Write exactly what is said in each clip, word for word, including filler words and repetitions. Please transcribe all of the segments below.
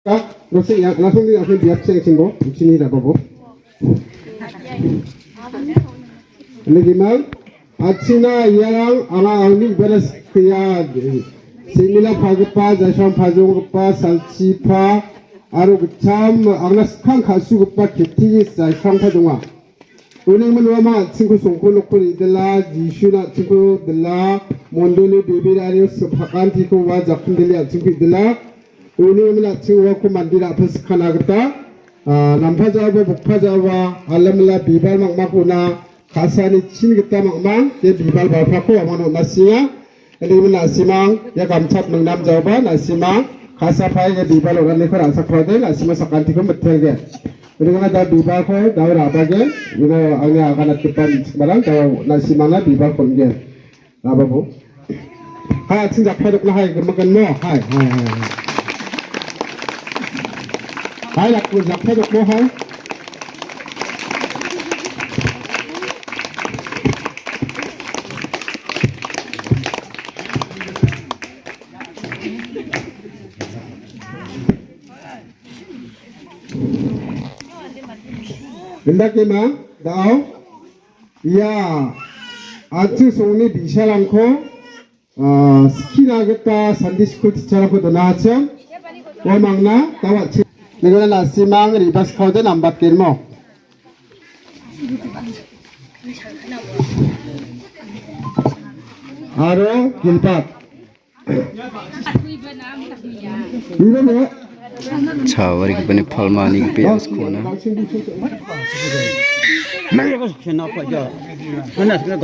Ka, roseng yang, langsung di, langsung di, yang sing bo, sini dah, bo. Ini gimana? Achina yang, anga auni beres kya, simila pagipa, jaisang pajonggipa, salchipa, aro gitcham, angna skang kasugipa, keti, jaisang pajongga. Uni minwama an·chingko songko nokko re·dila, Jisuna an·chingko dila, mondoli bebe ario sakantiko ua jakindele an·chingko re·dila. Uni min an·ching uako mandira apilsikana gita, ah, nampa ja·aba, bokpa ja·aba, alamila bibal mangmangkona, ka·sani chin gita mangmang, ia bibal balpako uamang on·asinga. Ini min na·simang, ia gamchap mingnam ja·oba, na·simang, ka·sapai ia bibal on·aniko ra·sakrode, na·simang sakantiko mitelge. Ini min da bibalko, dao rabage, ino angni aganatgipa michikmarang, dao na·simangna bibal kon·gen. Rababo. Hai, an·ching jakpadokna hai, gimikan mo, hai, hai, hai, hai. Hai, lak-, jakpadok mo, hai. Indake ma, dao. Ia, an·ching songni bi·sarangko, ah, skina gita Sunday school teacher-rangko donachim. Uamangna, dao an·ching. Nigona na·simang ribas kaode nambatgenmo. Aro Gilbert. Chawarigipani palmanigipani skona.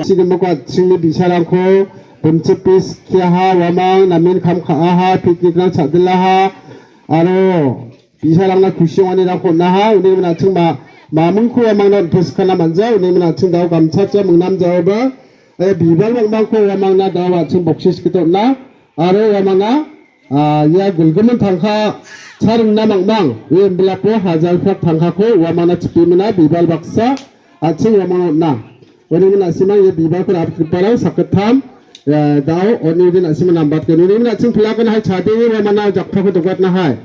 Sigimin an·chingni bi·sarangko bimchipi skiaha, uamang namen kam ka·aha, picnic-rang cha·dilaha, aro bi·sarangna kusi ong·anirangko on·aha, uni min an·ching ma-, mamingko uamangna on·toskana man·ja, uni min an·ching dao gamchatja mingnam ja·oba, eh, bibal mangmangko uamangna dao an·ching boksis gita on·a, aro uamangna, ah, ia gilgimin tangka cha ringna mangmang, ue imbilapo hajalprak tangkako uamangna chipimina bibal baksa, an·ching uamangna on·a. Uni min na·simang ia bibalko ra·bitgiparang sakgittam, eh, dao, uni min na·simang nambatgen. Uni min na·ching pilakan hai chadenge uamangna jakpako dokatna hai.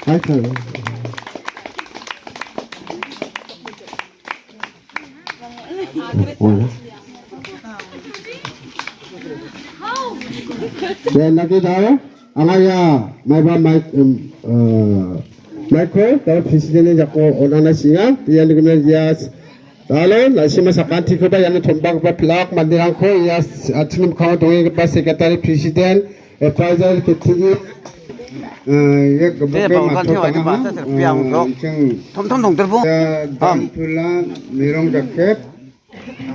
Hai, hai. Ya, lagi dao. Anga ia maiba mic, em, eh, mic-ko dao president-ni jako on·ana sienga. Ia nigimna ia s-, dalo, na·sima sakantikoba iano tombagipa pilak manderangko ia s-, an·chingni mikkango dongenggipa secretary, president, advisor, ketigi, eh, ia gipokba matchotana, eh, an·ching Tom tom dongterbo. Ia Dantula Mirong Jaket,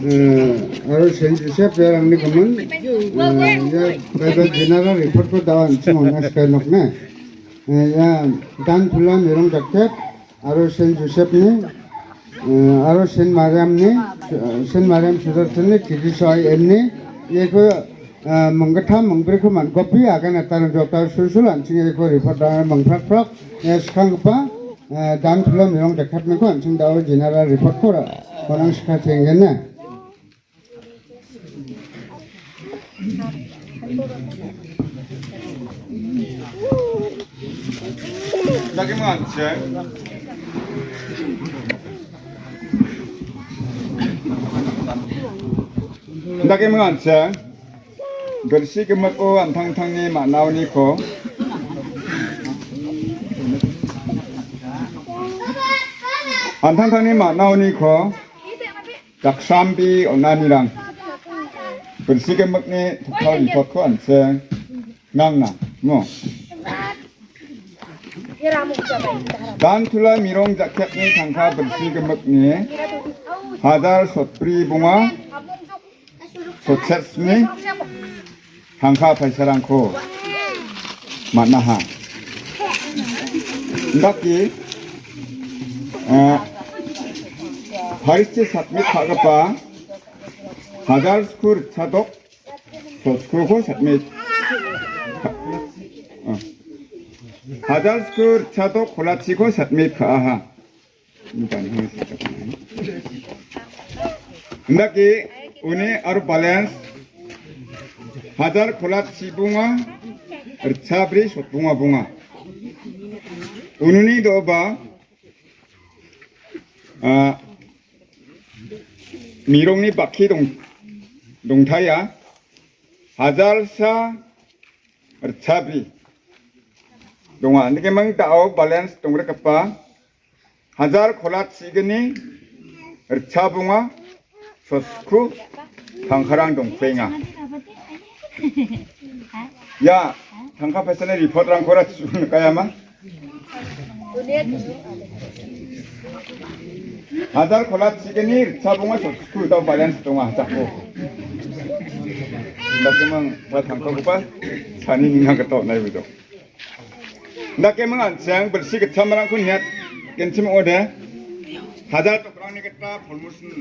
eh, aro Saint Joseph iarangni gimin, eh, ia Bible General Report-ko dao an·ching on·a sikai nokne. Eh, ia Dantula Mirong Jaket aro Saint Joseph-ni, eh, aro Saint Mariam-ni, eh, Saint Mariam Sudarshon-ni, T D C I M-ni, iako, eh, minggittam mingbriko man·gopi aganatana jota sulsul an·ching iako report dana mingprakprak, eh, skanggipa, eh, Dantula Mirong Jaketniko an·ching dao General Report-ko ra-, konang sika tenggena. Dake manganse. Dake manganse. Bilsi gimiko an·tangtangni man·aoniko. An·tangtangni man·aoniko. Daksambi on·anirang. Bilsi gimikni tokal report-ko an·ching nangna, mo. Dantula Mirong Jaketni tangka bilsi gimikni hajar sotbri bonga sotsetni tangka paisarangko man·aha. Indake, eh, Paristi submit ka·gipa hajar sku ritchadok, so-, skuko submit. Eh. Hajar sku ritchadok kolachiko submit ka·aha. Indake uni aro balance Hajar kolat sibonga, ritchabri sotbonga bonga. Ununi doba, ah, mirongni bakki dong-, dongtaya, hajarsa ritchabri donga. Nikemang dao balance dongrekgipa hajar kolat signi ritchabonga sotku tangkarang dongkuenga. Ya, tangka pesani report-rangkora chun kayama. Hajar kolat signi ritchabonga sotku dao balance donga hajako. Dakemang ba tangka buka sani ninga ketok nai bujo. Dakemang an·ching bilsi gitchamrangko niat genchim ong·ode. Hajar tokrangni gita promotion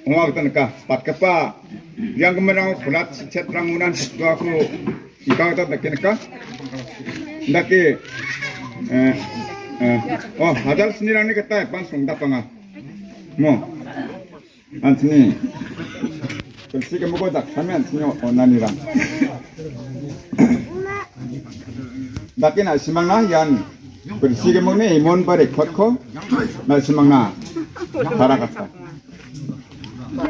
ong·a gita nika. Batgipa rianggiminrango kolat sichetrangona situako ika gita dake nika. Dake, eh, eh, oh, hajar snirangni gita advance rongdapanga. Mo. An·chingni bilsi gimikko jaksami an·chingni onanirang. Dake na·simangna ian bilsi gimikni imon ba record-ko na·simangna paragata.